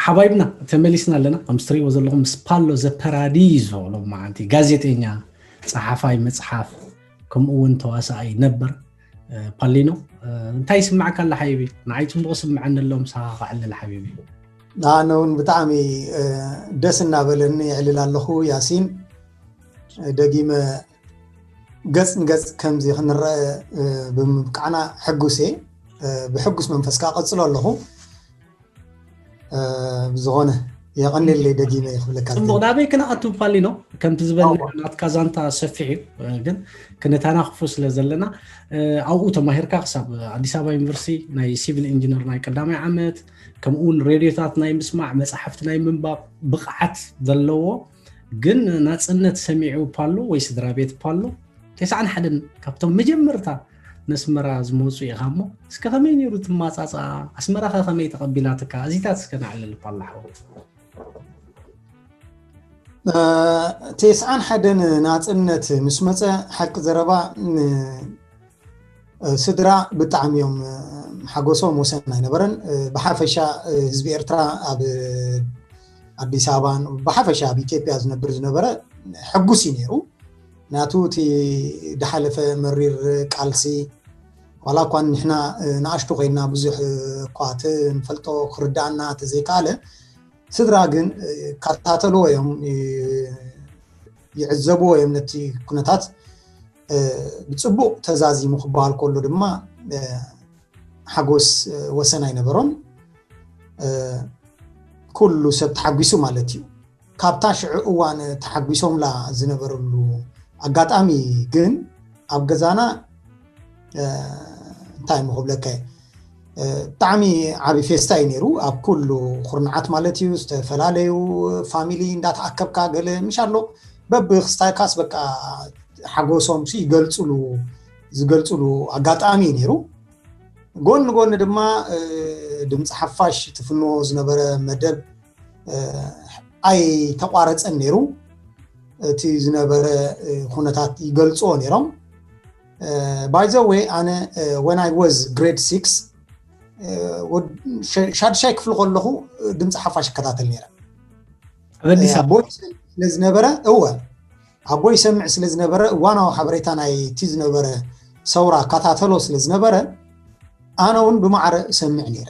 ሓባይብና፣ ተመሊስና ኣለና። ከም እትሪእዎ ዘለኹም ምስ ፓሎ ዘፐራዲዞ ሎማዓንቲ ጋዜጠኛ፣ ጸሓፋይ መጽሓፍ፣ ከምኡ እውን ተዋሳኣይ ነበር፣ እ፣ ፓሊኖ፣ እ፣ እንታይ ይስምዓካ ኣሎ ሓቢቢ? ንዓይ ጽቡቕ ስምዐኒ ኣሎ፣ ምሳኻ ከዕልል ሓቢቢ። ኣነ እውን ብጣዕሚ፣ እ፣ ደስ እናበለኒ የዕልል ኣለኹ ያሲን። እ፣ ደጊመ ገጽ ንገጽ ከምዚ ክንረአ፣ እ፣ ብምብቃዕና ሕጉስ እየ። እ፣ ብሕጉስ መንፈስ ከኣ ቀጽሎ ኣለኹ። እ፣ ብዝኾነ የቐንየለይ ደጊመ እየ ክብለካ ጽቡቕ፣ ዝደሊ። ናበይ ክንኣቱ ፓሊኖ? ከምቲ ዝበልና ኣዎ። ናትካ ዛንታ ሰፊሕ እዩ፣ እ፣ ግን ክንተናኽፎ ስለ ዘለና፣ እ፣ ኣብኡ ተማሂርካ ክሳብ ኣዲስ ኣበባ ዩኒቨርሲቲ ናይ ሲቪል ኢንጂነር ናይ ቀዳማይ ዓመት፣ ከምኡ እውን ሬድዮታት ናይ ምስማዕ፣ መጻሕፍቲ ናይ ምንባብ ብቕዓት ዘለዎ፣ ግን ናጽነት ሰሚዑ ፓሎ ወይ ስድራ ቤት ፓሎ፣ ተስዓን ሓደን ካብቶም መጀመርታ ነስመራ ዝመጹ ኢኻ እሞ፣ እስከ ከመይ ነይሩ ትማጻጻ? ኣስመራኸ ከመይ ተቐቢላትካ? እዚታት እስከ ነዕልል ፓሎ ሓወይ። እ፣ ተስዓን ሓደን ናጽነት ምስ መጸ፣ ሓቂ ዘረባ፣ ን-፣ እ፣ ስድራ ብጣዕሚ እዮም፣ እ፣ ሓጎሶም ወሰን ኣይነበረን። እ፣ ብሓፈሻ፣ እ፣ ህዝቢ ኤርትራ ኣብ ኣዲስ ኣበባን ብሓፈሻ ኣብ ኢትዮጵያ ዝነብር ዝነበረ ሕጉስ እዩ ነይሩ። ናቱ እቲ ዝሓለፈ መሪር ቃልሲ፣ ዋላ እኳ ንሕና፣ እ፣ ንኣሽቱ ኮይና ብዙሕ፣ እ፣ እኳ እቲ ንፈልጦ ክርድኣና ተዘይከኣለ፣ ስድራ ግን፣ እ፣ ይከታተልዎ እዮም፣ እ፣ ይዕዘብዎ እዮም ነቲ ኩነታት። እ፣ ብጽቡቕ ተዛዚሙ ክበሃል ከሎ ድማ፣ እ፣ ሓጎስ፣ እ፣ ወሰን ኣይነበሮን። እ፣ ኩሉ ሰብ ተሓጒሱ ማለት እዩ። ካብታ ሽዑ እዋን ተሓጒሶምላ ዝነበረሉ ኣጋጣሚ ግን ኣብ ገዛና፣ እ፣ እንታይ እሞ ክብለካ እየ፣ እ፣ ብጣዕሚ ዓቢ ፌስታ እዩ ነይሩ። ኣብ ኩሉ ኩርናዓት ማለት እዩ፣ ዝተፈላለዩ ፋሚሊ እንዳተኣከብካ ገለ ምሽ ኣሎ፣ በብክስታይካስ በቃ ሓጎሶም ሲ ይገልጹሉ፣ ዝገልጹሉ ኣጋጣሚ እዩ ነይሩ። ጎኒ ጎኒ ድማ፣ እ፣ ድምፂ ሓፋሽ ትፍንዎ ዝነበረ መደብ፣ እ፣ ኣይተቋረጸን ነይሩ። እቲ ዝነበረ፣ እ፣ ኩነታት ይገልጽዎ ነይሮም። እ፣ by the way፣ ኣነ፣ እ፣ when I was grade six፣ እ፣ ወድ-፣ ሸ-፣ ሻድሻይ ክፍሊ ከለኹ፣ እ፣ ድምፂ ሓፋሽ ይከታተል ነይረ። ኣብ ኣዲስ እ፣ ኣበባ? ኣቦይ ስለ ዝነበረ፣ እወ፣ ኣቦይ ይሰምዕ ስለ ዝነበረ፣ እዋናዊ ሓበሬታ ናይ እቲ ዝነበረ ሰውራ እከታተሎ ስለ ዝነበረ፣ ኣነ እውን ብማዕረ እሰምዕ ነይረ።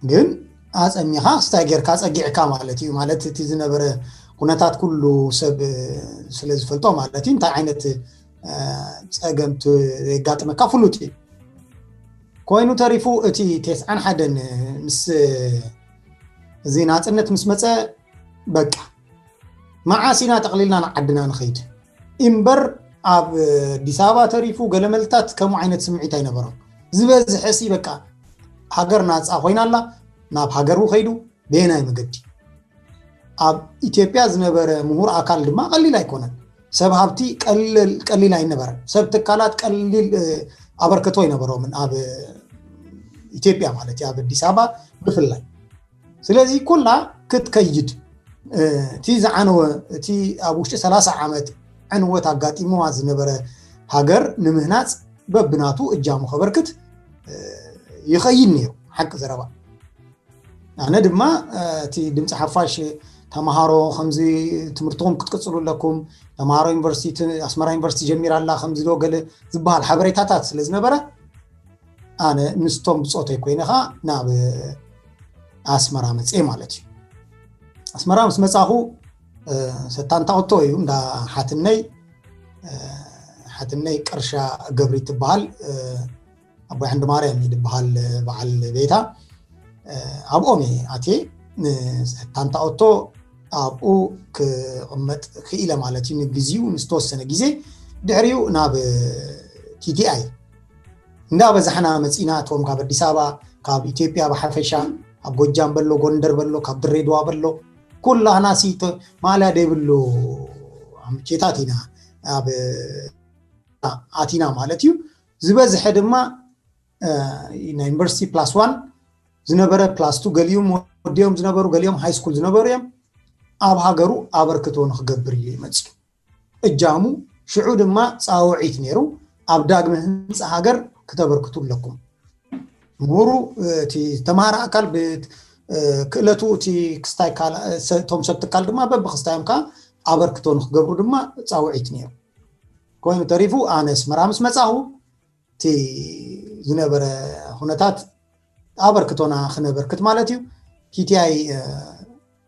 ግን ኣጸሚኻ ስታይ ጌርካ ጸጊዕካ ማለት እዩ። ማለት እቲ ዝነበረ ኩነታት ኩሉ ሰብ ስለ ዝፈልጦ ማለት እዩ። እንታይ ዓይነት፣ እ፣ ጸገም ት-፣ የጋጥመካ ፍሉጥ እዩ። ኮይኑ ተሪፉ እቲ ተስዓን ሓደን ምስ፣ እዚ ናጽነት ምስ መጸ በቃ መዓስ ኢና ጠቕሊልና ንዓድና ንኸይድ? እምበር ኣብ ኣዲስ ኣበባ ተሪፉ ገለ መልታት ከምኡ ዓይነት ስምዒት ኣይነበሮም። ዝበዝሐ ሲ በቃ ሃገር ናጻ ኮይና ኣላ፣ ናብ ሃገሩ ከይዱ በየናይ መገዲ? ኣብ ኢትዮጵያ ዝነበረ ምሁር ኣካል ድማ ቀሊል ኣይኮነን። ሰብ ሃብቲ ቀሊል፣ ቀሊል ኣይነበረን። ሰብ ትካላት ቀሊል፣ እ፣ ኣበርክቶ ኣይነበሮምን ኣብ ኢትዮጵያ ማለት እዩ፣ ኣብ ኣዲስ ኣበባ ብፍላይ። ስለዚ ኩላ ክትከይድ፣ እ፣ እቲ ዝዓነወ፣ እቲ ኣብ ውሽጢ ሰላሳ ዓመት ዕንወት ኣጋጢምዋ ዝነበረ ሃገር ንምህናጽ በብናቱ እጃሙ ከበርክት፣ እ፣ ይኸይድ ነይሩ፣ ሓቂ ዘረባ። ኣነ ድማ፣ እ፣ እቲ ድምፂ ሓፋሽ ተምሃሮ ከምዚ ትምህርትኹም ክትቅጽሉ ኣለኩም፣ ተምሃሮ ዩኒቨርሲቲ፣ ኣስመራ ዩኒቨርሲቲ ጀሚራ ኣላ፣ ከምዚ ዶ ገለ ዝበሃል ሓበሬታታት ስለ ዝነበረ፣ ኣነ ምስቶም ብጾተይ ኮይነ ኸኣ ናብ ኣስመራ መጽኤ ማለት እዩ። ኣስመራ ምስ መጻኹ፣ እ፣ ሰታንታ ኦቶ እዩ እንዳ ሓትነይ፣ እ፣ ሓትነይ ቅርሻ ገብሪ ትበሃል፣ እ፣ ኣቦይ ዓንዲ ማርያም እዩ ዝበሃል በዓል ቤታ። እ፣ ኣብኦም እየ ኣትየ። ንሰታንታ ኦቶ ኣብኡ ክቕመጥ ክኢለ ማለት እዩ፣ ንግዚኡ ንዝተወሰነ ግዜ። ድሕሪኡ ናብ ቲ ቲ ኣይ እንዳበዛሕና መጺና። እቶም ካብ ኣዲስ ኣበባ፣ ካብ ኢትዮጵያ ብሓፈሻ፣ ኣብ ጎጃም በሎ፣ ጎንደር በሎ፣ ካብ ድሬዳዋ በሎ፣ ኩላህና ሲ ተ-፣ ማልያ ዘይብሉ ኣምቼታት ኢና ኣብ ኣቲና ማለት እዩ። ዝበዝሐ ድማ፣ እ፣ ናይ ዩኒቨርሲቲ ፕላስ ዋን ዝነበረ፣ ፕላስ ቱ ገሊኦም ወዲኦም ዝነበሩ፣ ገሊኦም ሃይ ስኩል ዝነበሩ እዮም። ኣብ ሃገሩ ኣበርክቶ ንክገብር ኢሉ ይመጽእ። እጃሙ ሽዑ ድማ ጻውዒት ነይሩ፣ ኣብ ዳግመ ህንጻ ሃገር ክተበርክቱ ኣለኩም። ምሁሩ እቲ ዝተማሃረ ኣካል ብክእለቱ እቲ ክስታይ እቶም ሰብ ትካል ድማ በብክስታዮም ከዓ ኣበርክቶ ንክገብሩ ድማ ፃውዒት ነይሩ። ኮይኑ ተሪፉ ኣነ ኣስመራ ምስ መፃኹ እቲ ዝነበረ ኩነታት ኣበርክቶና ክነበርክት ማለት እዩ። ቲቲኣይ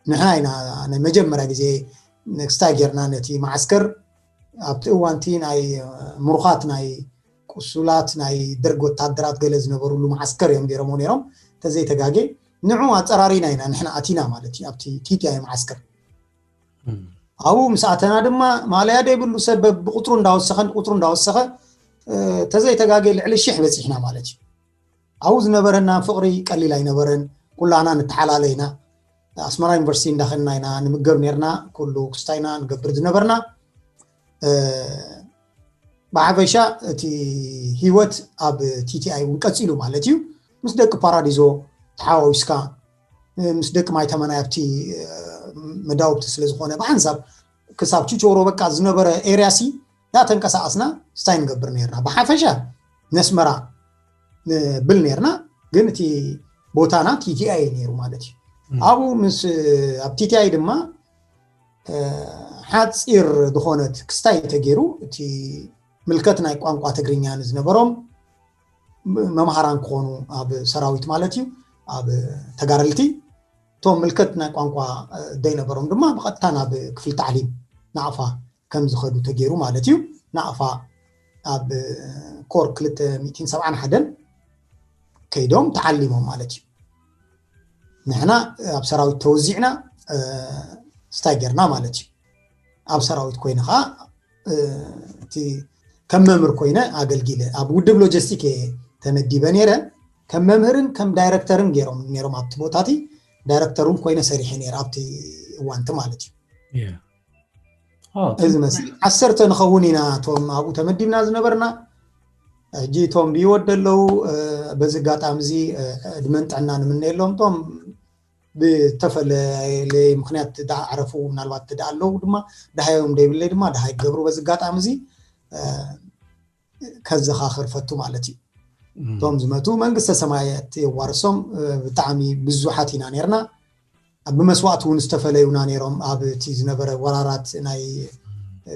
ንሕና ኢና ናይ መጀመርያ ግዜ ክስታይ ጌርና ነቲ መዓስከር ኣብቲ እዋንቲ ናይ ምሩኻት ናይ ቁሱላት ናይ ደርግ ወታደራት ገለ ዝነበሩሉ መዓስከር እዮም ገይሮምዎ ነይሮም። ተዘይተጋጌ ንዑ ኣፀራሪና ኢና ንሕና ኣቲና ማለት እዩ ኣብቲ ቲቲኣይ መዓስከር። ኣብኡ ምስ ኣተና ድማ ማለያ ዘይብሉ ሰብ ብቁፅሩ እንዳወሰኸን ቁፅሩ እንዳወሰኸ ተዘይተጋጌ ልዕሊ ሽሕ በፂሕና ማለት እዩ። ኣብኡ ዝነበረና ፍቕሪ ቀሊል ኣይነበረን። ኩላና ንተሓላለ ኢና። ኣስመራ ዩኒቨርሲቲ እንዳኸንና ኢና ንምገብ ነርና። ኩሉ ክስታይና ንገብር ዝነበርና። ብሓፈሻ እቲ ህይወት ኣብ ቲቲኣይ እውን ቀፂሉ ማለት እዩ። ምስ ደቂ ፓራዲዞ ተሓዋዊስካ ምስ ደቂ ማይተመናይ ኣብቲ መዳውብቲ ስለ ዝኾነ ብሓንሳብ ክሳብ ችቾሮ በቃ ዝነበረ ኤርያ ሲ እንዳተንቀሳቐስና ስታይ ንገብር ነርና። ብሓፈሻ ነስመራ ንብል ነርና፣ ግን እቲ ቦታና ቲቲኣይ ነይሩ ማለት እዩ። ኣብኡ ምስ ኣብ ቲቲኣይ ድማ ሓፂር ዝኾነት ክስታይ ተገይሩ እቲ ምልከት ናይ ቋንቋ ትግርኛ ንዝነበሮም መምሃራን ክኾኑ ኣብ ሰራዊት ማለት እዩ ኣብ ተጋደልቲ እቶም ምልከት ናይ ቋንቋ ዘይነበሮም ድማ ብቐጥታ ናብ ክፍሊ ታዕሊም ናቕፋ ከም ዝኸዱ ተገይሩ ማለት እዩ። ናቕፋ ኣብ ኮር ክልተ ሚእትን ሰብዓን ሓደን ከይዶም ተዓሊሞም ማለት እዩ። ንሕና ኣብ ሰራዊት ተወዚዕና ስታይ ጌርና ማለት እዩ። ኣብ ሰራዊት ኮይነ ከዓ እቲ ከም መምህር ኮይነ ኣገልጊለ ኣብ ውድብ ሎጂስቲክ እየ ተመዲበ ነይረ። ከም መምህርን ከም ዳይረክተርን ገይሮም ነይሮም ኣብቲ ቦታቲ ዳይረክተር እውን ኮይነ ሰሪሐ ነይረ ኣብቲ እዋንቲ ማለት እዩ። እዚ መስል ዓሰርተ ንኸውን ኢና እቶም ኣብኡ ተመዲብና ዝነበርና። ሕጂ እቶም ብህይወት ደለዉ በዚ ኣጋጣሚ እዚ ዕድመን ጥዕና ንምነየሎም እቶም ብተፈለለየ ምክንያት ደኣ ዕረፉ ምናልባት ደኣ ኣለዉ ድማ ደሃዮም ደይብለይ ድማ ደሃይ ክገብሩ በዚ ኣጋጣሚ እዚ ከዘኻኽር ፈቱ ማለት እዩ። እቶም ዝመቱ መንግስተ ሰማያት የዋርሶም። ብጣዕሚ ብዙሓት ኢና ነርና። ብመስዋእቲ እውን ዝተፈለዩና ነይሮም ኣብ እቲ ዝነበረ ወራራት ናይ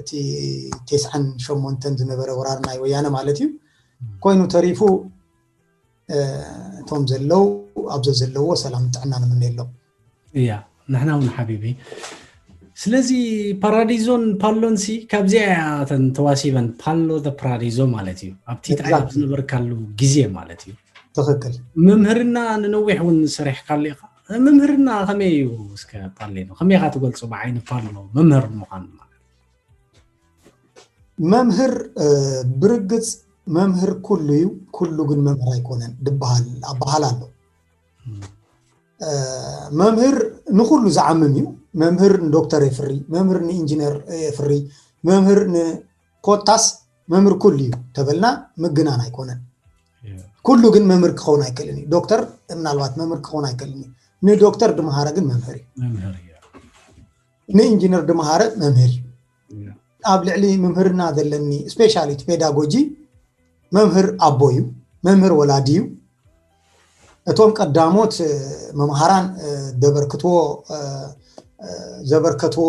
እቲ ቴስዓን ሸሞንተን ዝነበረ ወራር ናይ ወያነ ማለት እዩ። ኮይኑ ተሪፉ እቶም ዘለው ኣብዞ ዘለዎ ሰላም ጥዕና ንምነየሎም። እያ ንሕና እውን ሓቢቢ። ስለዚ ፓራዲዞን ፓሎን ሲ ካብዚኣ እያ እተን ተዋሲበን ፓሎ ፓራዲዞ ማለት እዩ። ኣብቲ ጣይ ኣብ ዝነበርካሉ ግዜ ማለት እዩ። ትኽክል። መምህርና ንነዊሕ እውን ሰሪሕካሉ ኢኻ። መምህርና ከመይ እዩ እስከ ፓሌኖ ከመይ ኢኻ ትገልፆ ብዓይኒ ፓሎ መምህር ምዃን ማለት? መምህር ብርግፅ መምህር ኩሉ እዩ፣ ኩሉ ግን መምህር ኣይኮነን ድበሃል ኣበሃል ኣሎ። መምህር ንኩሉ ዝዓምም እዩ። መምህር ንዶክተር የፍሪ፣ መምህር ንኢንጂነር የፍሪ፣ መምህር ንኮታስ መምህር ኩሉ እዩ ተበልና ምግናን ኣይኮነን። ኩሉ ግን መምህር ክኸውን ኣይክእልን እዩ። ዶክተር ምናልባት መምህር ክኸውን ኣይክእልን እዩ። ንዶክተር ድምሃረ ግን መምህር እዩ። ንኢንጂነር ድምሃረ መምህር እዩ። ኣብ ልዕሊ ምምህርና ዘለኒ ስፔሻሊ ፔዳጎጂ መምህር ኣቦ እዩ፣ መምህር ወላዲ እዩ። እቶም ቀዳሞት መምሃራን ደበርክትዎ ዘበርከትዎ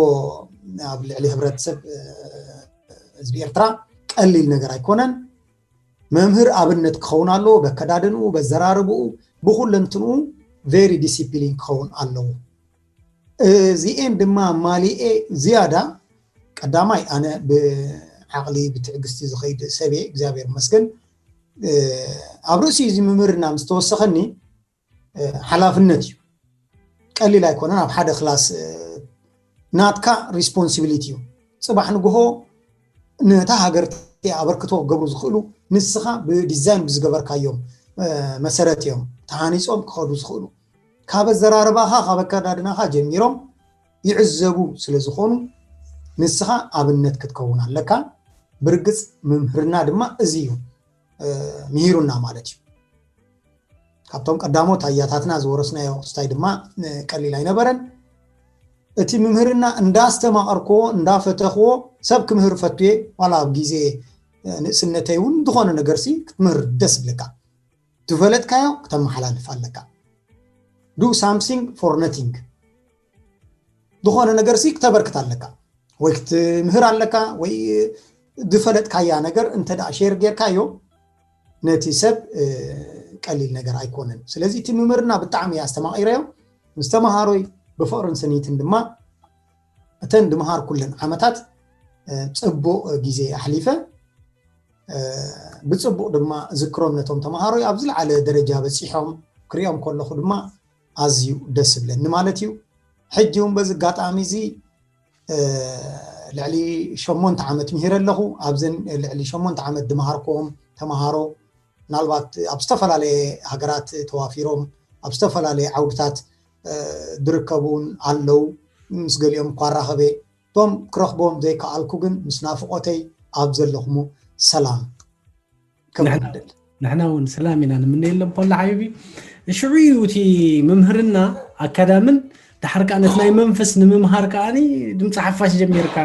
ኣብ ልዕሊ ህብረተሰብ ህዝቢ ኤርትራ ቀሊል ነገር ኣይኮነን። መምህር ኣብነት ክኸውን ኣለዎ፣ በከዳድንኡ፣ በዘራርብኡ፣ ብኩለንትንኡ ቬሪ ዲሲፕሊን ክኸውን ኣለዎ። እዚኤን ድማ ማሊኤ ዝያዳ ቀዳማይ ኣነ ብዓቕሊ ብትዕግስቲ ዝኸይድ ሰብየ እግዚኣብሔር መስገን ኣብ ርእሲ እዚ ምምህርና ምስ ተወሰኸኒ ሓላፍነት እዩ። ቀሊል ኣይኮነን። ኣብ ሓደ ክላስ ናትካ ሪስፖንሲቢሊቲ እዩ። ፅባሕ ንግሆ ነታ ሃገር ኣበርክቶ ክገብሩ ዝኽእሉ ንስኻ ብዲዛይን ብዝገበርካዮም መሰረት እዮም ተሃኒፆም ክኸዱ ዝኽእሉ። ካብ ኣዘራርባኻ ካብ ኣከዳድናኻ ጀሚሮም ይዕዘቡ ስለ ዝኾኑ ንስኻ ኣብነት ክትከውን ኣለካ። ብርግፅ ምምህርና ድማ እዚ እዩ ምሂሩና ማለት እዩ። ካብቶም ቀዳሞት ኣያታትና ዝወረስናዮ ክስታይ ድማ ቀሊል ኣይነበረን። እቲ ምምህርና እንዳስተማቐርክዎ እንዳፈተኽዎ ሰብ ክምህር ፈትየ ዋላ ኣብ ግዜ ንእስነተይ እውን ዝኾነ ነገርሲ ክትምህር ደስ ይብለካ። ዝፈለጥካዮ ክተመሓላልፍ ኣለካ። Do something for nothing። ዝኾነ ነገር ሲ ክተበርክት ኣለካ፣ ወይ ክትምህር ኣለካ፣ ወይ ዝፈለጥካያ ነገር እንተ ደኣ ሼር ጌርካዮ ነቲ ሰብ ቀሊል ነገር ኣይኮነን። ስለዚ እቲ ምምህርና ብጣዕሚ እየ ኣስተማቒረዮ። ምስ ተምሃሮይ ብፍቕርን ስኒትን ድማ እተን ድምሃርኩለን ዓመታት ጽቡቕ ግዜ ኣሕሊፈ። ብጽቡቕ ድማ ዝክሮም ነቶም ተምሃሮይ ኣብ ዝለዓለ ደረጃ በጺሖም ክሪኦም ከለኹ ድማ ኣዝዩ ደስ ዝብለኒ ማለት እዩ። ሕጂ እውን በዚ ኣጋጣሚ እዚ ልዕሊ ሸሞንተ ዓመት ምሂረ ኣለኹ። ኣብዘን ልዕሊ ሸሞንተ ዓመት ድምሃርክዎም ተምሃሮ ምናልባት ኣብ ዝተፈላለየ ሃገራት ተዋፊሮም ኣብ ዝተፈላለየ ዓውድታት ዝርከቡ እውን ኣለዉ። ምስ ገሊኦም እኳ ኣራኸበ፣ እቶም ክረኽቦም ዘይከኣልኩ ግን ምስ ናፍቖተይ ኣብ ዘለኹሞ ሰላም ክብል። ንሕና እውን ሰላም ኢና ንምነየሎም ፖላ ሓቢቢ። ሽዑ እዩ እቲ ምምህርና ኣካዳምን ድሓር ከዓ ነቲ ናይ መንፈስ ንምምሃር ከዓኒ ድምፂ ሓፋሽ ጀሚርካ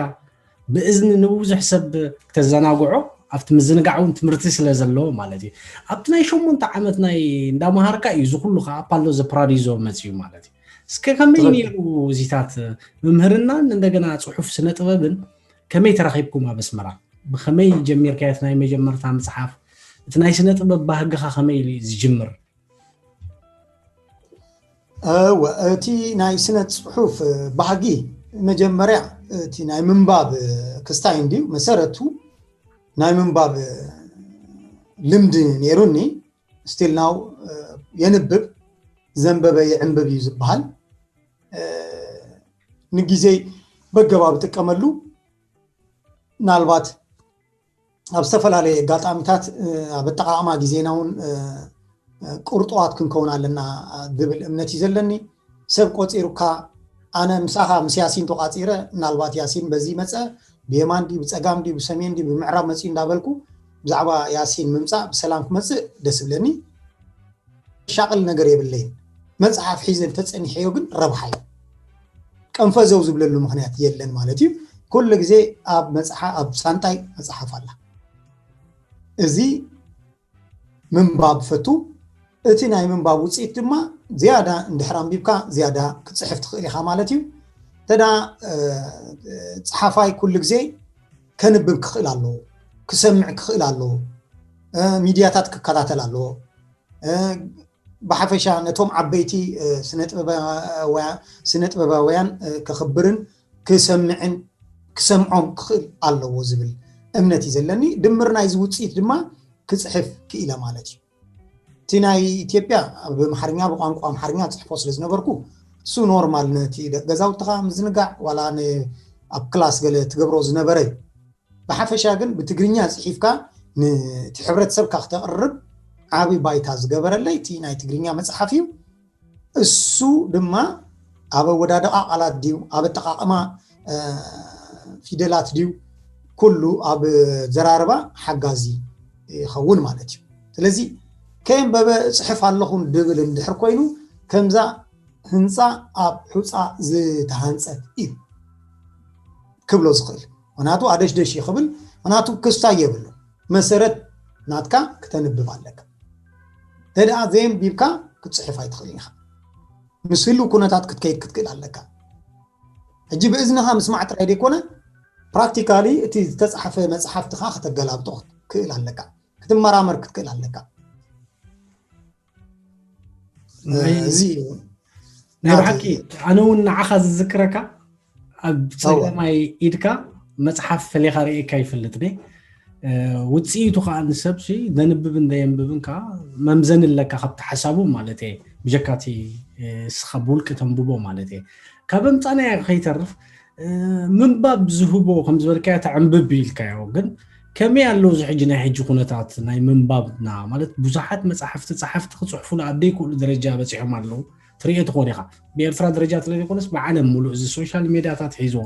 ብእዝኒ ንብዙሕ ሰብ ክተዘናግዖ ኣብቲ ምዝንጋዕ እውን ትምህርቲ ስለ ዘለዎ ማለት እዩ። ኣብቲ ናይ ሸሞንተ ዓመት ናይ እንዳምሃርካ እዩ እዚ ኩሉ ከዓ ፓሎ ዘፕራዲዞ መፅዩ ማለት እዩ። እስከ ከመይ ነይሩ እዚታት ምምህርናን እንደገና ፅሑፍ ስነ ጥበብን ከመይ ተራኺብኩም ኣብ ኣስመራ? ብኸመይ ጀሚርካዮ እቲ ናይ መጀመርታ መፅሓፍ? እቲ ናይ ስነ ጥበብ ባህግኻ ከመይ ኢሉ ዝጅምር? እወ፣ እቲ ናይ ስነ ፅሑፍ ባህጊ መጀመርያ እቲ ናይ ምንባብ ክስታይ እንድዩ መሰረቱ። ናይ ምንባብ ልምዲ ነይሩኒ። ስቲል ናው የንብብ፣ ዘንበበ ይዕንብብ እዩ ዝበሃል። ንግዜይ በገባብ እጥቀመሉ። ምናልባት ኣብ ዝተፈላለየ ኣጋጣሚታት ኣብ ኣጠቓቕማ ግዜና እውን ቁርጡዋት ክንከውን ኣለና ዝብል እምነት እዩ ዘለኒ። ሰብ ቆፂሩካ፣ ኣነ ምሳኻ ምስ ያሲን ተቋፂረ፣ ምናልባት ያሲን በዚ መፀ፣ ብየማን ድዩ ብፀጋም ድዩ ብሰሜን ድዩ ብምዕራብ መፅዩ እንዳበልኩ ብዛዕባ ያሲን ምምፃእ ብሰላም ክመፅእ ደስ ይብለኒ። ሻቕል ነገር የብለይን። መፅሓፍ ሒዘ እንተፀኒሐዮ ግን ረብሓ እዩ። ቀንፈዘው ዝብለሉ ምኽንያት የለን ማለት እዩ። ኩሉ ግዜ ኣብ መፅሓ ኣብ ሳንጣይ መፅሓፍ ኣላ። እዚ ምንባብ ፈቱ። እቲ ናይ ምንባብ ውፅኢት ድማ ዝያዳ እንድሕር ኣንቢብካ ዝያዳ ክትፅሕፍ ትኽእል ኢኻ ማለት እዩ። እንተ ደኣ ፀሓፋይ ኩሉ ግዜ ከንብብ ክኽእል ኣለዎ፣ ክሰምዕ ክኽእል ኣለዎ፣ ሚድያታት ክከታተል ኣለዎ። ብሓፈሻ ነቶም ዓበይቲ ስነ ጥበባውያን ከኽብርን ክሰምዕን ክሰምዖም ክኽእል ኣለዎ ዝብል እምነት እዩ ዘለኒ። ድምር ናይዚ ውፅኢት ድማ ክፅሕፍ ክኢለ ማለት እዩ። እቲ ናይ ኢትዮጵያ ብኣምሓርኛ ብቋንቋ ኣምሓርኛ ፅሕፎ ስለ ዝነበርኩ እሱ ኖርማል ነቲ ደቂ ገዛውትኻ ምዝንጋዕ ዋላ ኣብ ክላስ ገለ ትገብሮ ዝነበረ እዩ። ብሓፈሻ ግን ብትግርኛ ፅሒፍካ ነቲ ሕብረተሰብካ ክተቕርብ ዓብዪ ባይታ ዝገበረለይ እቲ ናይ ትግርኛ መፅሓፍ እዩ። እሱ ድማ ኣብ ኣወዳድቓ ቃላት ድዩ ኣብ ኣጠቓቕማ ፊደላት ድዩ ኩሉ ኣብ ዘራርባ ሓጋዚ ይኸውን ማለት እዩ። ስለዚ ከየንበበ እፅሕፍ ኣለኹ ድብል እንድሕር ኮይኑ ከምዛ ህንፃ ኣብ ሑፃ ዝተሃንፀት እዩ ክብሎ ዝኽእል። ምክንያቱ ኣደሽደሽ ይኽብል፣ ምክንያቱ ክስታይ የብሉ። መሰረት ናትካ ክተንብብ ኣለካ። ተደኣ ዘየንቢብካ ክትፅሕፍ ኣይትኽእልን ኢኻ። ምስ ህልው ኩነታት ክትከይድ ክትክእል ኣለካ። ሕጂ ብእዝንኻ ምስማዕ ጥራይ ዘይኮነ ፕራክቲካሊ እቲ ዝተፃሕፈ መፅሓፍትኻ ከተገላብጦ ክትክእል ኣለካ፣ ክትመራመር ክትክእል ኣለካ። እዚ ናይ ብሓቂ ኣነ እውን ንዓኻ ዝዝክረካ ኣብ ፀገማይ ኢድካ መፅሓፍ ፈሊኻ ርእየካ ይፈልጥ ነ ውፅኢቱ ከዓ ንሰብ ዘንብብን ዘየንብብን ከዓ መምዘኒ ኣለካ ካብቲ ሓሳቡ ማለት እየ ብጀካቲ ስኻ ብውልቂ ተንብቦ ማለት እየ ካብ ኣምፃናያ ከይተርፍ ምንባብ ዝህቦ ከም ዝበልካዮ ተዕንብብ ኢልካዮ ግን ከመይ ኣለዉ እዚ ሕጂ ናይ ሕጂ ኩነታት ናይ ምንባብና ማለት ብዙሓት መፅሓፍቲ ፀሓፍቲ ክፅሕፉሉ ኣብ ደይክእሉ ደረጃ በፂሖም ኣለዉ ትሪኦ ትኾን ኢኻ ብኤርትራ ደረጃ ስለዘይኮነስ ብዓለም ሙሉእ እዚ ሶሻል ሜድያታት ሒዝዎ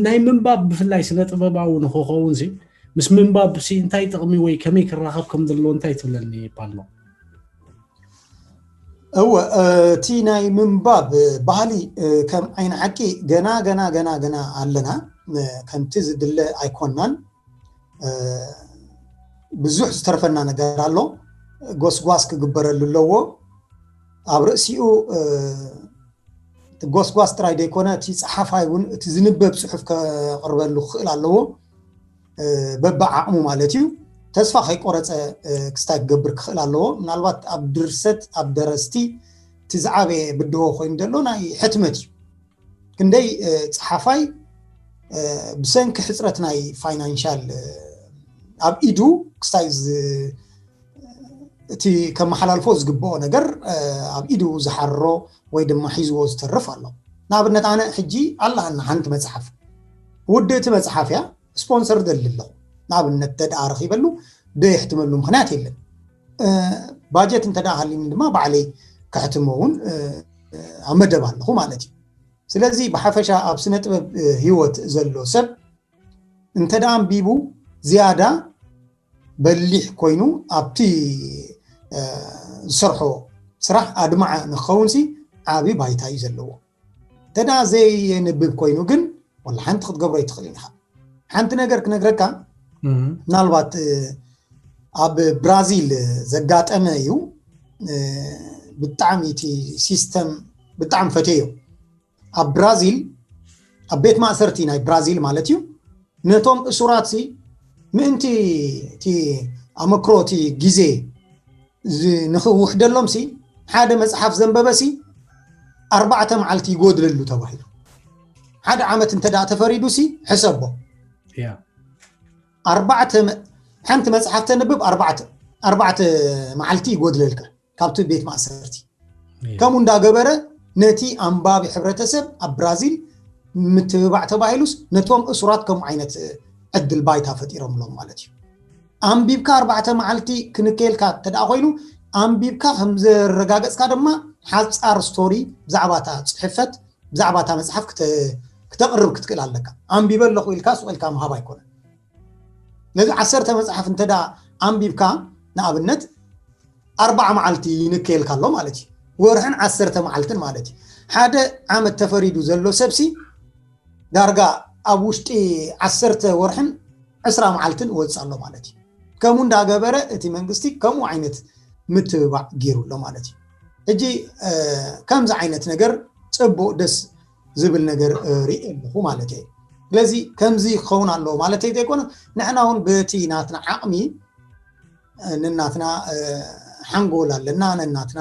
ናይ ምንባብ ብፍላይ ስነ ጥበባዊ ንክኸውን ሲ ምስ ምንባብ ሲ እንታይ ጥቕሚ ወይ ከመይ ክራኸብ ከም ዘለዎ እንታይ ትብለኒ ፓሎ እወ እቲ ናይ ምንባብ ባህሊ ከም ዓይን ሓቂ ገና ገና ገና ገና ኣለና ከምቲ ዝድለ ኣይኮናን ብዙሕ ዝተረፈና ነገር ኣሎ ጎስጓስ ክግበረሉ ኣለዎ። ኣብ ርእሲኡ ጎስጓስ ጥራይ ዘይኮነ እቲ ጸሓፋይ እውን እቲ ዝንበብ ጽሑፍ ከቕርበሉ ክኽእል ኣለዎ። በብዓቕሙ ማለት እዩ። ተስፋ ከይቆረፀ ክስታይ ክገብር ክኽእል ኣለዎ። ምናልባት ኣብ ድርሰት ኣብ ደረስቲ እቲ ዝዓበየ ብድሆ ኮይኑ ዘሎ ናይ ሕትመት እዩ። ክንደይ ጸሓፋይ ብሰንኪ ሕፅረት ናይ ፋይናንሻል ኣብ ኢዱ ክስታይ እቲ ከመሓላልፎ ዝግብኦ ነገር ኣብ ኢዱ ዝሓሮ ወይ ድማ ሒዝዎ ዝተርፍ ኣሎ። ንኣብነት ኣነ ሕጂ ኣላሃና ሓንቲ መፅሓፍ ውድእቲ መፅሓፍ እያ፣ ስፖንሰር ደሊ ኣለኹ። ንኣብነት ተደኣ ረኺበሉ ደየሕትመሉ ምክንያት የለን። ባጀት እንተ ደኣ ሃሊኒ ድማ ባዕለይ ከሕትሞ እውን ኣብ መደብ ኣለኹ ማለት እዩ። ስለዚ ብሓፈሻ ኣብ ስነ ጥበብ ህይወት ዘሎ ሰብ እንተ ደኣ ኣንቢቡ ዝያዳ በሊሕ ኮይኑ ኣብቲ ዝሰርሖ ስራሕ ኣድማዐ ንክኸውን ሲ ዓቢ ባይታ እዩ ዘለዎ። እንተ ደኣ ዘየንብብ ኮይኑ ግን ወላ ሓንቲ ክትገብሮ ኣይትኽእልን ኢኻ። ሓንቲ ነገር ክነግረካ፣ ምናልባት ኣብ ብራዚል ዘጋጠመ እዩ። ብጣዕሚ እቲ ሲስተም ብጣዕሚ ፈትየዮ። ኣብ ብራዚል ኣብ ቤት ማእሰርቲ ናይ ብራዚል ማለት እዩ ነቶም እሱራት ሲ ምእንቲ እቲ ኣመክሮ እቲ ግዜ ንኽውሕደሎም ሲ ሓደ መፅሓፍ ዘንበበ ሲ ኣርባዕተ መዓልቲ ይጎድለሉ ተባሂሉ። ሓደ ዓመት እንተ ደኣ ተፈሪዱ ሲ ሕሰቦ ኣርባዕተ ሓንቲ መፅሓፍ ተንብብ ኣርባዕተ መዓልቲ ይጎድለልካ ካብቲ ቤት ማእሰርቲ። ከምኡ እንዳገበረ ነቲ ኣንባቢ ሕብረተሰብ ኣብ ብራዚል ምትብባዕ ተባሂሉስ ነቶም እሱራት ከምኡ ዓይነት ዕድል ባይታ ፈጢሮምሎም ማለት እዩ። ኣንቢብካ ኣርባዕተ መዓልቲ ክንከየልካ እንተ ደኣ ኮይኑ ኣንቢብካ ከም ዘረጋገፅካ ድማ ሓፃር ስቶሪ ብዛዕባ እታ ፅሕፈት ብዛዕባ እታ መፅሓፍ ክተቅርብ ክትክእል ኣለካ። ኣንቢበ ኣለኹ ኢልካ ስቕ ኢልካ ምሃብ ኣይኮነን። ነዚ ዓሰርተ መፅሓፍ እንተ ደኣ ኣንቢብካ ንኣብነት ኣርባዓ መዓልቲ ይንከየልካ ኣሎ ማለት እዩ። ወርሕን ዓሰርተ መዓልትን ማለት እዩ። ሓደ ዓመት ተፈሪዱ ዘሎ ሰብሲ ዳርጋ ኣብ ውሽጢ ዓሰርተ ወርሕን ዕስራ መዓልትን ወፅእ ኣሎ ማለት እዩ። ከምኡ እንዳገበረ እቲ መንግስቲ ከምኡ ዓይነት ምትብባዕ ገይሩ ኣሎ ማለት እዩ። ሕጂ ከምዚ ዓይነት ነገር ፅቡቅ ደስ ዝብል ነገር ርኢ ኣለኹ ማለት እየ። ስለዚ ከምዚ ክኸውን ኣለዎ ማለት ዘይኮነ ንሕና እውን በቲ ናትና ዓቕሚ ነናትና ሓንጎል ኣለና፣ ነናትና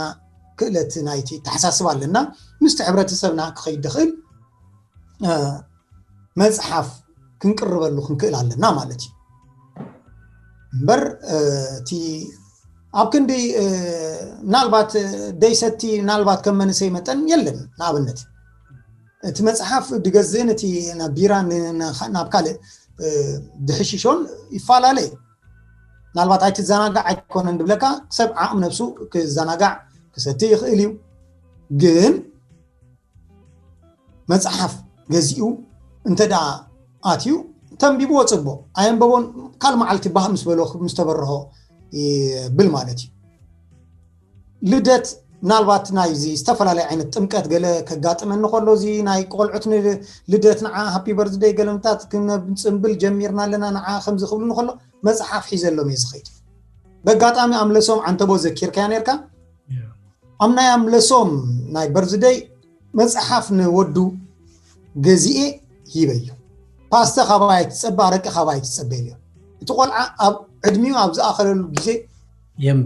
ክእለት ናይቲ ተሓሳስብ ኣለና። ምስቲ ሕብረተሰብና ክኸይድ ድኽእል መፅሓፍ ክንቅርበሉ ክንክእል ኣለና ማለት እዩ። እምበር እቲ ኣብ ክንዲ ምናልባት ደይሰቲ ምናልባት ከም መንእሰይ መጠን የለን። ንኣብነት እቲ መፅሓፍ ድገዝእን እቲ ናብ ቢራ ናብ ካልእ ድሕሽሾን ይፈላለ እዩ። ምናልባት ኣይትዘናጋዕ ኣይኮነን ድብለካ ሰብ ዓቕም ነብሱ ክዘናጋዕ ክሰቲ ይኽእል እዩ። ግን መፅሓፍ ገዚኡ እንተ ደኣ ኣትዩ ተንቢብዎ ፅቡቕ ኣየንበቦን ካል መዓልቲ ባህ ምስ በሎ ምስ ተበረሆ ይብል ማለት እዩ። ልደት ምናልባት ናይዚ ዝተፈላለየ ዓይነት ጥምቀት ገለ ከጋጥመኒ ከሎ እዚ ናይ ቆልዑት ልደት ንዓ ሃፒ በርዝደይ ገለምታት ክንፅምብል ጀሚርና ኣለና ንዓ ከምዚ ክብሉ ከሎ መፅሓፍ ሒዘሎም እየ ዝኸይድ። በጋጣሚ ኣምለሶም ዓንተቦ ዘኪርካያ ነርካ ኣብ ናይ ኣምለሶም ናይ በርዝደይ መፅሓፍ ንወዱ ገዚኤ ሂበዮ። ፓስተ ካባይ ትፀበ ኣረቂ ካባይ ትፀበ ኢልዮ። እቲ ቆልዓ ኣብ ዕድሚኡ ኣብ ዝኣኸለሉ ግዜ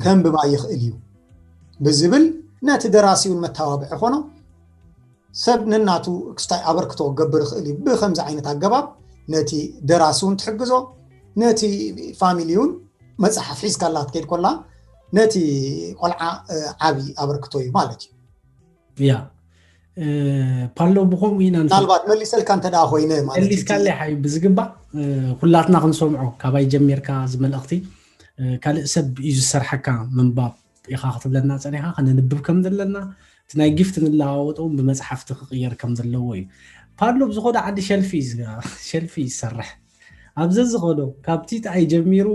ከንብባ ይኽእል እዩ ብዝብል ነቲ ደራሲ እውን መተባብዒ ኾኖ። ሰብ ነናቱ ክስታይ ኣበርክቶ ክገብር ይኽእል እዩ። ብከምዚ ዓይነት ኣገባብ ነቲ ደራሲ እውን ትሕግዞ፣ ነቲ ፋሚሊ እውን መፅሓፍ ሒዝካላ ክትከይድ ኮላ ነቲ ቆልዓ ዓብዪ ኣበርክቶ እዩ ማለት እዩ። ያ ፓሎ ብኸምኡ ኢና ምናልባት መሊሰልካ እንተ ደኣ ኮይነ ማለት እዩ። መሊስካለይ ሓዩ ብዝግባእ ኩላትና ክንሰምዖ ካባይ ጀሚርካ እዚ መልእኽቲ ካልእ ሰብ እዩ ዝሰርሓካ ምንባብ ኢኻ ክትብለና ፀኒኻ ከነንብብ ከም ዘለና እቲ ናይ ጊፍት ንለዋወጦም ብመፅሓፍቲ ክቕየር ከም ዘለዎ እዩ። ፓሎ ብዝኾነ ዓዲ ሸልፊ እዩ ዝጋ- ሸልፊ እዩ ዝሰርሕ ኣብዚ ዝኸዶ ካብቲ ጣይ ጀሚሩ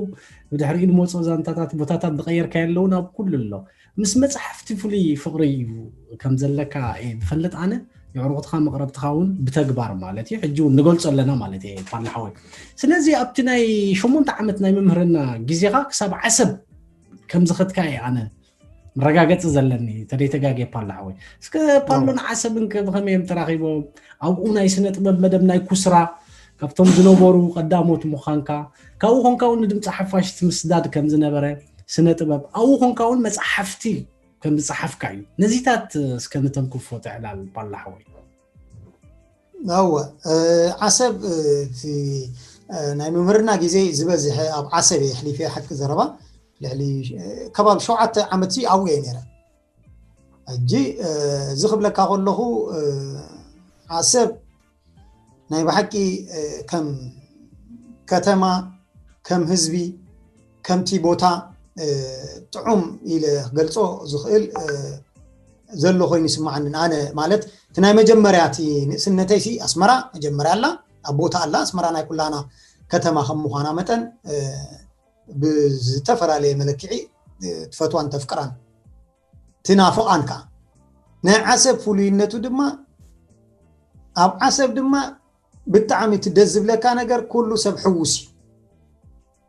ብድሕሪኡ ንመፅኦ ዛንታታት ቦታታት ዝቐየርካዮ ኣለዉ ናብ ኩሉ ኣሎ ምስ መፅሓፍቲ ፍሉይ ፍቕሪ እዩ ከም ዘለካ እየ ዝፈልጥ ኣነ የዕሩኽትኻ መቕረብትኻ እውን ብተግባር ማለት እዩ ሕጂ እውን ንገልፆ ኣለና ማለት እየ ፓሎ ሓወይ ስለዚ ኣብቲ ናይ ሸሞንተ ዓመት ናይ መምህርና ግዜኻ ክሳብ ዓሰብ ከም ዝኸድካ እየ ኣነ መረጋገፂ ዘለኒ። ተደይተጋጌ ፓላ ሓወይ፣ እስከ ፓሎን ዓሰብን ከ ብኸመይ እዮም ተራኺቦም? ኣብኡ ናይ ስነ ጥበብ መደብ ናይ ኩስራ ካብቶም ዝነበሩ ቀዳሞት ምዃንካ፣ ካብኡ ኮንካ እውን ንድምፂ ሓፋሽ ምስዳድ ከም ዝነበረ፣ ስነ ጥበብ ኣብኡ ኮንካ እውን መፅሓፍቲ ከም ዝፀሓፍካ እዩ። ነዚታት እስከ ንተንክፎ ትዕላል ፓላ ሓወይ። እወ፣ ዓሰብ እቲ ናይ ምምህርና ግዜ ዝበዝሐ ኣብ ዓሰብ እየ ኣሕሊፈ። ሓቂ ዘረባ ልዕሊ ከባቢ ሸውዓተ ዓመት ኣብኡ እየ ነይረ። ሕጂ እዚ ክብለካ ከለኹ ዓሰብ ናይ ብሓቂ ከም ከተማ፣ ከም ህዝቢ፣ ከምቲ ቦታ ጥዑም ኢለ ክገልፆ ዝኽእል ዘሎ ኮይኑ ይስማዓኒ። ኣነ ማለት እቲ ናይ መጀመርያ እቲ ንእስነተይሲ ኣስመራ መጀመርያ ኣላ፣ ኣብ ቦታ ኣላ። ኣስመራ ናይ ኩላና ከተማ ከም ምዃና መጠን ብዝተፈላለየ መለክዒ ትፈትዋን ተፍቅራን ትናፍቓን ከኣ። ናይ ዓሰብ ፍሉይነቱ ድማ ኣብ ዓሰብ ድማ ብጣዕሚ እቲ ደስ ዝብለካ ነገር ኩሉ ሰብ ሕዉስ እዩ።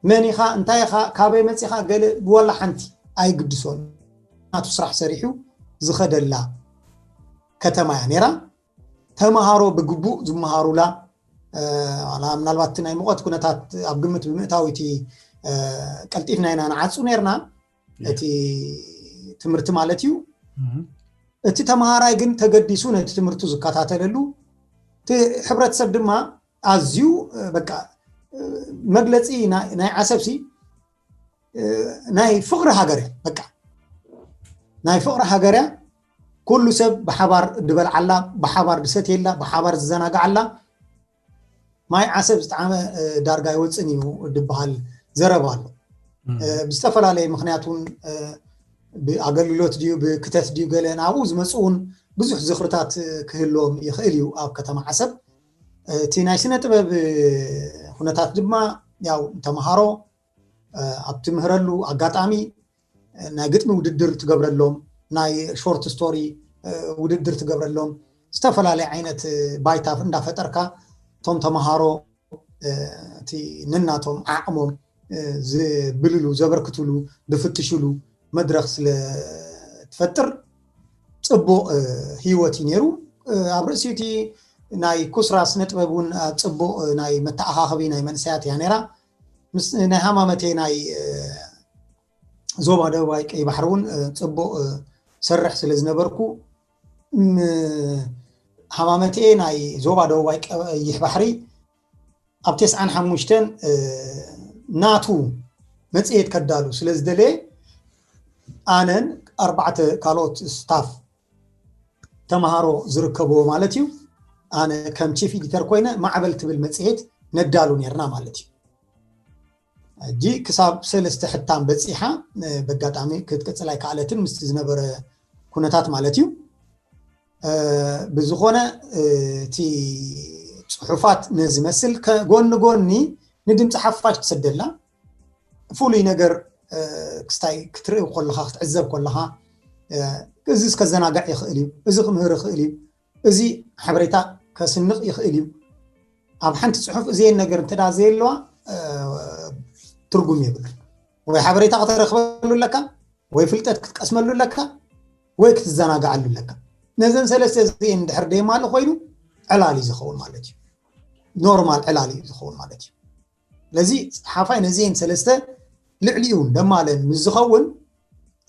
መን ኢኻ እንታይ ኢኻ ካበይ መጺኻ ገለ ብወላ ሓንቲ ኣይግድሶን። ናቱ ስራሕ ሰሪሑ ዝኸደላ ከተማ እያ ነይራ። ተምሃሮ ብግቡእ ዝመሃሩላ ዋላ ምናልባት ናይ ሙቐት ኩነታት ኣብ ግምት ብምእታው እቲ ቀልጢፍና ኢና ንዓጹ ነርና እቲ ትምህርቲ ማለት እዩ። እቲ ተምሃራይ ግን ተገዲሱ ነቲ ትምህርቱ ዝከታተለሉ፣ እቲ ሕብረተሰብ ድማ ኣዝዩ በቃ መግለፂ ናይ ዓሰብሲ ናይ ፍቕሪ ሃገር እያ። በቃ ናይ ፍቕሪ ሃገር እያ። ኩሉ ሰብ ብሓባር ድበልዓላ፣ ብሓባር ድሰትየላ፣ ብሓባር ዝዘናግዓላ። ማይ ዓሰብ ዝጠዓመ ዳርጋ ይወፅን እዩ ድበሃል ዘረባ ኣሎ። ብዝተፈላለየ ምክንያት እውን ብኣገልግሎት ድዩ ብክተት ድዩ ገለ ናብኡ ዝመፁ እውን ብዙሕ ዝኽርታት ክህልዎም ይኽእል እዩ ኣብ ከተማ ዓሰብ። እቲ ናይ ስነ ጥበብ ኩነታት ድማ ያው ተምሃሮ ኣብ ትምህረሉ ኣጋጣሚ ናይ ግጥሚ ውድድር ትገብረሎም፣ ናይ ሾርት ስቶሪ ውድድር ትገብረሎም፣ ዝተፈላለየ ዓይነት ባይታ እንዳፈጠርካ እቶም ተምሃሮ እቲ ነናቶም ዓቕሞም ዝብልሉ ዘበርክትሉ ዝፍትሽሉ መድረኽ ስለ ትፈጥር ፅቡቕ ህይወት እዩ ነይሩ። ኣብ ርእሲ እቲ ናይ ኩስራ ስነ ጥበብ እውን ፅቡቕ ናይ መተኣኻኸቢ ናይ መንእሰያት እያ ነይራ። ምስ ናይ ሃማመቴ ናይ ዞባ ደቡባይ ቀይ ባሕሪ እውን ፅቡቕ ሰርሕ ስለ ዝነበርኩ ሃማመቴ ናይ ዞባ ደቡባይ ቀይሕ ባሕሪ ኣብ ተስዓን ሓሙሽተን ናቱ መፅሄት ከዳሉ ስለ ዝደለየ ኣነን ኣርባዕተ ካልኦት ስታፍ ተምሃሮ ዝርከብዎ ማለት እዩ። ኣነ ከም ቺፍ ኤዲተር ኮይነ ማዕበል ትብል መፅሄት ነዳሉ ነርና ማለት እዩ። ሕጂ ክሳብ ሰለስተ ሕታም በፂሓ በጋጣሚ ክትቅፅል ኣይከኣለትን ምስቲ ዝነበረ ኩነታት ማለት እዩ። ብዝኾነ እቲ ፅሑፋት ነዚ መስል ጎኒ ጎኒ ንድምፂ ሓፋሽ ትሰደላ ፍሉይ ነገር ክስታይ ክትርኢ ከለኻ ክትዕዘብ ከለኻ እዚ ከዘናጋዕ ይኽእል እዩ፣ እዚ ክምህር ይኽእል እዩ፣ እዚ ሓበሬታ ከስንቕ ይኽእል እዩ። ኣብ ሓንቲ ፅሑፍ እዚን ነገር እንተ ዘየለዋ ትርጉም የብሉ። ወይ ሓበሬታ ከተረክበሉ ኣለካ፣ ወይ ፍልጠት ክትቀስመሉ ኣለካ፣ ወይ ክትዘናግዓሉ ኣለካ። ነዘን ሰለስተ እዚን ድሕር ደማሉ ኮይኑ ዕላል እዩ ዝኸውን ማለት እዩ። ኖርማል ዕላል እዩ ዝኸውን ማለት እዩ። ስለዚ ፀሓፋይ ነዚን ሰለስተ ልዕሊኡ ደማለን ምስ ዝኸውን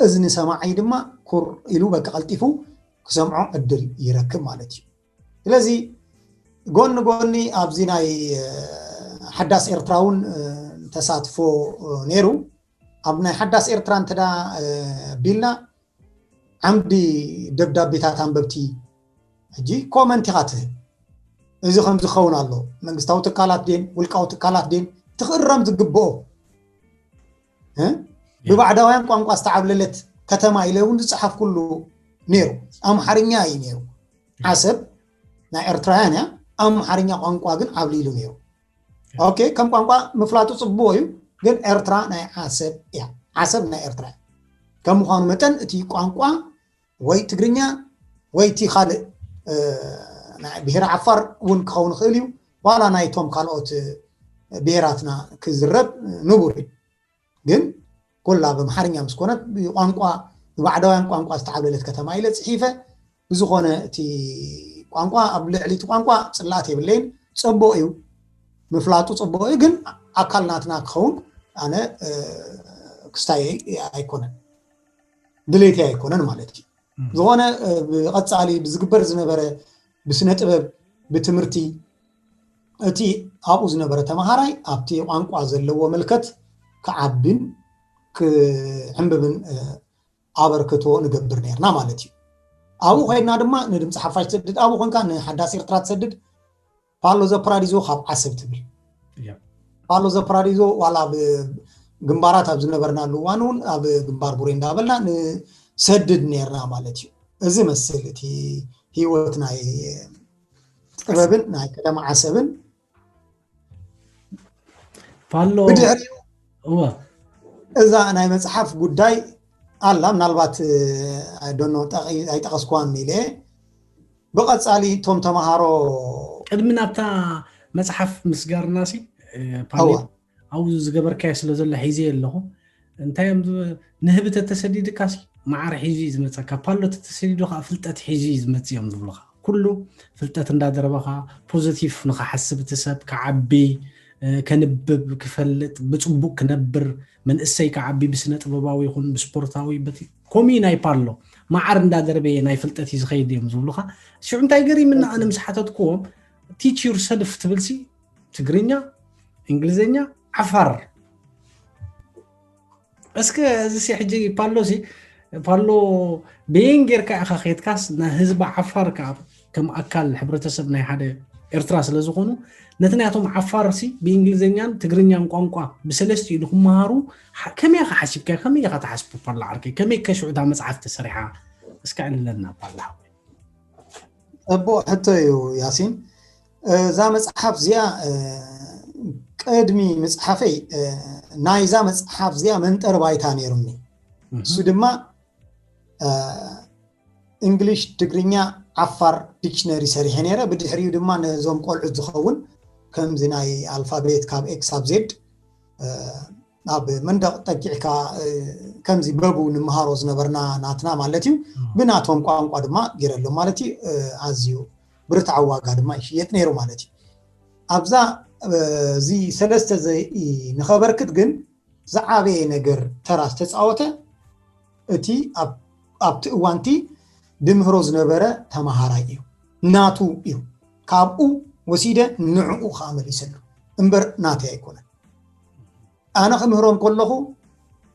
እዝኒ ሰማዒ ድማ ኩር ኢሉ በቃ ቀልጢፉ ክሰምዖ ዕድል ይረክብ ማለት እዩ። ስለዚ ጎኒ ጎኒ ኣብዚ ናይ ሓዳስ ኤርትራ እውን ተሳትፎ ነይሩ። ኣብ ናይ ሓዳስ ኤርትራ እንተ ቢልና ዓምዲ ደብዳቤታት ኣንበብቲ ሕጂ ኮመንት ኢኻ ትህብ። እዚ ከም ዝኸውን ኣሎ መንግስታዊ ትካላት ድን ውልቃዊ ትካላት ድን ትኽእረም ዝግብኦ ብባዕዳውያን ቋንቋ ዝተዓብለለት ከተማ ኢለ እውን ዝፀሓፍኩሉ ነይሩ። ኣምሓርኛ እዩ ነይሩ። ዓሰብ ናይ ኤርትራውያን እያ። ኣምሓርኛ ቋንቋ ግን ዓብሊሉ ነይሩ። ኦኬ፣ ከም ቋንቋ ምፍላጡ ፅቡቅ እዩ፣ ግን ኤርትራ ናይ ዓሰብ እያ። ዓሰብ ናይ ኤርትራ እያ። ከም ምዃኑ መጠን እቲ ቋንቋ ወይ ትግርኛ ወይ እቲ ካልእ ናይ ብሄር ዓፋር እውን ክኸውን ይኽእል እዩ፣ ዋላ ናይቶም ካልኦት ብሄራትና ክዝረብ ንቡር እዩ። ግን ኮላ ብኣምሓርኛ ምስ ኮነት ብቋንቋ፣ ብባዕዳውያን ቋንቋ ዝተዓብለለት ከተማ ኢለ ጽሒፈ። ብዝኾነ እቲ ቋንቋ፣ ኣብ ልዕሊ እቲ ቋንቋ ጽላኣት የብለይን። ጽቡቕ እዩ፣ ምፍላጡ ጽቡቕ እዩ። ግን ኣካል ናትና ክኸውን ኣነ ክስታይ ኣይኮነን፣ ድሌተይ ኣይኮነን ማለት እዩ። ዝኾነ ብቐጻሊ ብዝግበር ዝነበረ፣ ብስነ ጥበብ፣ ብትምህርቲ፣ እቲ ኣብኡ ዝነበረ ተምሃራይ ኣብቲ ቋንቋ ዘለዎ መልከት ክዓብን ክዕንብብን ኣበርክቶ ንገብር ነርና ማለት እዩ። ኣብኡ ኮይድና ድማ ንድምፂ ሓፋሽ ትሰድድ ኣብኡ ኮንካ ንሓዳስ ኤርትራ ትሰድድ። ፓሎ ዘፕራዲዞ ካብ ዓሰብ ትብል። ፓሎ ዘፕራዲዞ ዋላ ኣብ ግንባራት ኣብ ዝነበርናሉ እዋን እውን ኣብ ግንባር ቡሬ እንዳበልና ንሰድድ ነርና ማለት እዩ። እዚ መስል እቲ ህይወት ናይ ጥበብን ናይ ከተማ ዓሰብን። ፓሎ ብድሕሪኡ እወ እዛ ናይ መፅሓፍ ጉዳይ ኣላ፣ ምናልባት ዶኖ ኣይጠቐስኳን ኢለ። ብቐፃሊ እቶም ተምሃሮ ቅድሚ ናብታ መፅሓፍ ምስጋርና ሲ ፓሎ እወ ኣብኡ ዝገበርካዮ ስለ ዘሎ ሒዘ ኣለኹ። እንታይ እዮም ዝብ- ንህቢ ተተሰዲድካ ሲ ማዓር ሒዙ እዩ ዝመፀካ። ፓሎ ተተሰዲዱ ከዓ ፍልጠት ሒዙ እዩ ዝመፅእ እዮም ዝብሉካ። ኩሉ ፍልጠት እንዳደረበካ ፖዘቲቭ ንክሓስብ እቲ ሰብ ክዓቢ፣ እ፣ ከንብብ፣ ክፈልጥ፣ ብፅቡቅ ክነብር፣ መንእሰይ ክዓቢ ብስነ ጥበባዊ ይኹን ብስፖርታዊ በቲ ከምኡ እዩ ናይ ፓሎ ማዓር እንዳደረበየ ናይ ፍልጠት እዩ ዝኸይድ እዮም ዝብሉካ። ሽዑ እንታይ ገሪምና ኣነ ምስ ሓተትክዎም ቲች ዩር ሰልፍ ትብል ሲ ትግርኛ፣ እንግሊዝኛ፣ ዓፋር እስከ እዚ ሲ ሕጂ ፓሎ ሲ ፓሎ በየን ጌርካ ኢኻ ከድካስ ንህዝቢ ዓፋር ከዓ ከም ኣካል ሕብረተሰብ ናይ ሓደ ኤርትራ ስለ ዝኾኑ ነቲ ናቶም ዓፋር ሲ ብእንግሊዝኛን ትግርኛን ቋንቋ ብሰለስቲኡ ንክመሃሩ ሓ- ከመይ ኢኻ ሓሲብካ ከመይ ኢኻ ትሓስቡ ፓሎ ዓርከይ ከመይ ከሽዑ እታ መፅሓፍ ተሰሪሓ እስከ ዕልለና ፓሎ ሓወይ እቦ ሕቶ እዩ ያሲን። እዛ መፅሓፍ እዚኣ እ፣ ቅድሚ ምፅሓፈይ እ፣ ናይዛ መፅሓፍ እዚኣ መንጠሪ ባይታ ነይሩኒ። እሱ ድማ እ፣ እንግሊሽ፣ ትግርኛ፣ ዓፋር ዲክሽነሪ ሰሪሐ ነይረ። ብድሕሪኡ ድማ ነዞም ቆልዑት ዝኸውን ከምዚ ናይ ኣልፋቤት ካብ ኤክስ ኣብ ዜድ እ፣ ኣብ መንደቕ ጠጊዕካ እ፣ ከምዚ በቡ ንምሃሮ ዝነበርና ናትና ማለት እዩ። ብናቶም ቋንቋ ድማ ገይረሎም ማለት እዩ። እ፣ ኣዝዩ ብርትዓዊ ዋጋ ድማ ይሽየጥ ነይሩ ማለት እዩ። ኣብዛ እ፣ እዚ ሰለስተ ዘ ንኸበርክት ግን ዝዓበየ ነገር ተራ ዝተፃወተ እቲ ኣብ- ኣብቲ እዋንቲ ድምህሮ ዝነበረ ተምሃራይ እዩ። ናቱ እዩ። ካብኡ ወሲደ ንዕኡ ከዓ መሊሰሉ እምበር ናተይ ኣይኮነን። ኣነ ክምህሮም ከለኹ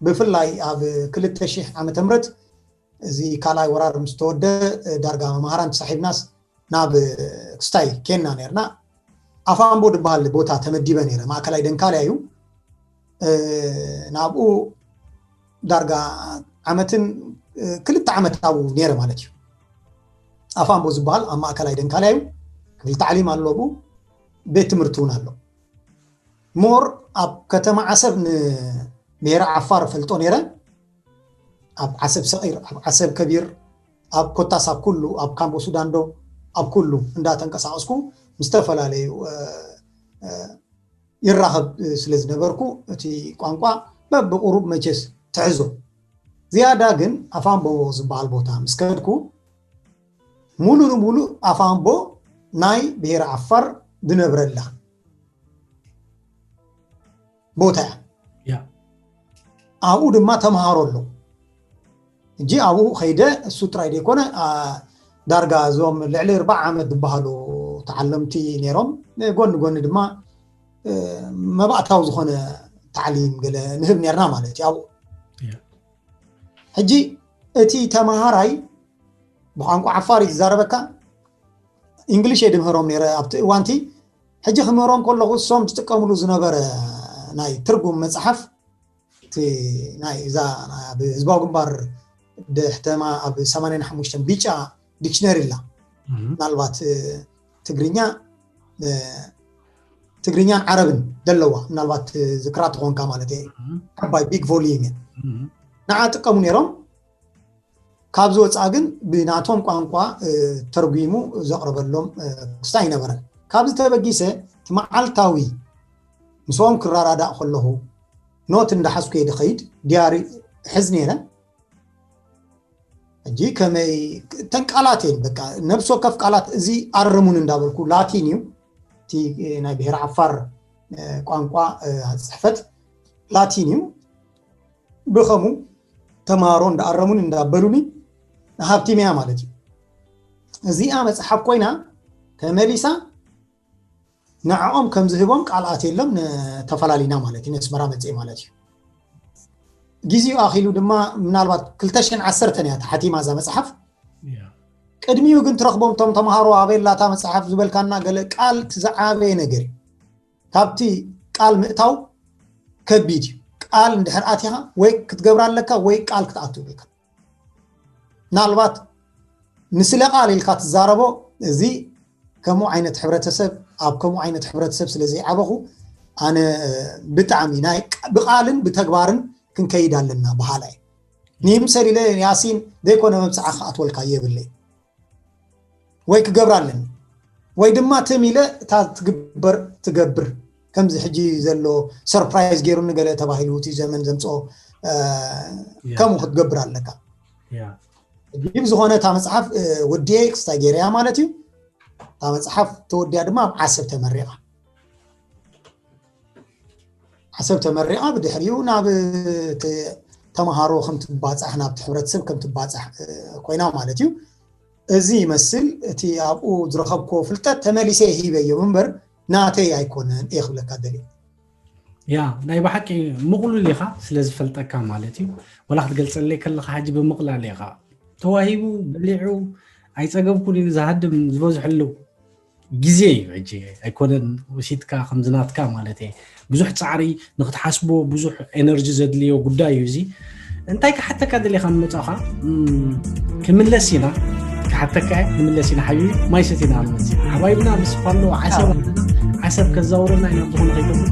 ብፍላይ ኣብ ክልተ ሺሕ ዓመተ ምህረት እዚ ካልኣይ ወራር ምስ ተወደ ዳርጋ መምሃራን ተሳሒብናስ ናብ ክስታይ ኬንና ነርና። ኣፋምቦ ዝበሃል ቦታ ተመዲበ ነረ። ማእከላይ ደንካልያ እዩ። እ፣ ናብኡ ዳርጋ ዓመትን እ፣ ክልተ ዓመት ኣብኡ ነረ ማለት እዩ። ኣፋምቦ ዝበሃል ኣብ ማእከላይ ደንካልያ እዩ። ክፍሊ ታዕሊም ኣሎ፣ ብኡ ቤት ትምህርቲ እውን ኣሎ። ሞር ኣብ ከተማ ዓሰብ ንብሄረ ዓፋር ፈልጦ ነረ። ኣብ ዓሰብ ሰቒር፣ ኣብ ዓሰብ ከቢር፣ ኣብ ኮታስ፣ ኣብ ኩሉ፣ ኣብ ካምቦ ሱዳንዶ፣ ኣብ ኩሉ እንዳተንቀሳቐስኩ ምስ ዝተፈላለዩ እ፣ እ፣ ይራኸብ እ፣ ስለ ዝነበርኩ እቲ ቋንቋ በብቁሩብ መቸስ ትሕዞ። ዝያዳ ግን ኣፋምቦ ዝበሃል ቦታ ምስ ከድኩ ሙሉ ንሙሉ ኣፋምቦ ናይ ብሄረ ዓፋር ዝነብረላ ቦታ እያ። ያ ኣብኡ ድማ ተምሃሮ ኣለዉ። እጂ ኣብኡ ከይደ እሱ ጥራይ ዘይኮነ ኣ፣ ዳርጋ እዞም ልዕሊ ኣርባዓ ዓመት ዝበሃሉ ተዓለምቲ ነይሮም። ጎኒ ጎኒ ድማ እ፣ መባእታዊ ዝኾነ ታዕሊም ገለ ንህብ ነርና ማለት እዩ ኣብኡ። ያ ሕጂ እቲ ተምሃራይ ብቋንቋ ዓፋር እዩ ዝዛረበካ። እንግሊሽ እየ ድምህሮም ነይረ ኣብቲ እዋንቲ። ሕጂ ክምህሮም ከለኹ እሶም ዝጥቀምሉ ዝነበረ ናይ ትርጉም መፅሓፍ እቲ ናይ እዛ ኣብ ህዝባዊ ግንባር ድሕተማ ኣብ ሰማንያን ሓሙሽተን ቢጫ ዲክሽነሪ ኣላ። ምናልባት እ፣ ትግርኛ እ፣ ትግርኛን ዓረብን ዘለዋ ምናልባት ዝክራ ትኾንካ ማለት እየ። ዓባይ ቢግ ቮሊዩም እያ። ንዓ ጥቀሙ ነይሮም። ካብዚ ወፃኢ ግን ብናቶም ቋንቋ እ፣ ተርጒሙ ዘቕረበሎም እ፣ ክስታይ ኣይነበረን። ካብዚ ተበጊሰ እቲ መዓልታዊ ምስኦም ክረዳዳእ ከለኹ ኖት እንዳሓዝኩ እየ ድኸይድ። ዲያሪ ሕዝ ነይረ። ሕጂ ከመይ፣ እተን ቃላት እየን፣ በቃ ነብሲ ወከፍ ቃላት፣ እዚ ኣርሙን እንዳበልኩ፣ ላቲን እዩ። እቲ ናይ ብሄር ዓፋር ቋንቋ ጽሕፈት ላቲን እዩ። ብኸሙ ተማሃሮ እንዳኣረሙን እንዳበሉኒ ሃብቲመያ ማለት እዩ። እዚኣ መፅሓፍ ኮይና ተመሊሳ ንዕኦም ከም ዝህቦም ቃል ኣትየሎም፣ ተፈላሊና ማለት እዩ። ነስመራ መፅእ ማለት እዩ። ግዜኡ ኣኺሉ ድማ፣ ምናልባት ክልተ ሽሕን ዓሰርተን እያ ተሓቲማ እዛ መፅሓፍ። ቅድሚኡ ግን ትረኽቦም እቶም ተምሃሮ፣ ኣበይ ኣላ እታ መፅሓፍ ዝበልካና፣ ገለ ቃል እቲ ዝዓበየ ነገር እዩ። ካብቲ ቃል ምእታው ከቢድ እዩ። ቃል እንድሕር ኣቲኻ ወይ ክትገብራ ኣለካ ወይ ቃል ክትኣቱ ይብልካ። ምናልባት ንስለ ቃል ኢልካ ትዛረቦ፣ እዚ ከምኡ ዓይነት ሕብረተሰብ፣ ኣብ ከምኡ ዓይነት ሕብረተሰብ ስለ ዘይዓበኹ፣ ኣነ ብጣዕሚ ናይ ቃ-፣ ብቃልን ብተግባርን ክንከይድ ኣለና በሃላይ። ንይምሰል ኢለ ያሲን ዘይኮነ መብፅዓ ክኣትወልካ የብለይ። ወይ ክገብር ኣለኒ፣ ወይ ድማ ትም ኢለ እታ ትግበር ትገብር። ከምዚ ሕጂ ዘሎ ሰርፕራይዝ ገይሩኒ ገለ ተባሂሉ እቲ ዘመን ዘምፅኦ፣ እ፣ ከምኡ ክትገብር ኣለካ። ዲብ ዝኾነ እታ መፅሓፍ፣ እ፣ ወዲየ ክስታይ ገይረያ ማለት እዩ። እታ መፅሓፍ ተወዲያ ድማ ኣብ ዓሰብ ተመሪቓ። ዓሰብ ተመሪቓ፣ ብድሕሪኡ ናብ እቲ ተምሃሮ ከም ትባፃሕ፣ ናብቲ ሕብረተሰብ ከም ትባፃሕ፣ እ፣ ኮይና ማለት እዩ። እዚ ይመስል እቲ ኣብኡ ዝረኸብክዎ ፍልጠት፣ ተመሊሰ ሂበዮም እምበር ናተይ ኣይኮነን እየ ክብለካ ደልየ። ያ፣ ናይ ብሓቂ ምቕሉል ኢኻ፣ ስለ ዝፈልጠካ ማለት እዩ። ወላ ክትገልፀለይ ከለኻ ሕጂ ብምቕላል ኢኻ። ተዋሂቡ፣ በሊዑ፣ ኣይፀገብኩን ኢሉ ዝሃድም ዝበዝሐሉ ግዜ እዩ። ሕጂ ኣይኮነን ወሲድካ ከምዚ ናትካ ማለት እየ። ብዙሕ ፃዕሪ ንክትሓስቦ፣ ብዙሕ ኤነርጂ ዘድልዮ ጉዳይ እዩ እዚ። እንታይ ክሓተካ ደሊኻ መፃኻ? እም፣ ክምለስ ኢና፣ ክሓተካ እየ፣ ክምለስ ኢና ሓቢቢ። ማይ ሰቲና ንመፅእ። ሓባይብና ምስ ፋሎ ዓሰብ ኣለና፣ ዓሰብ ከዛውረና ኢና፣ ዝኾነ ከይከውን።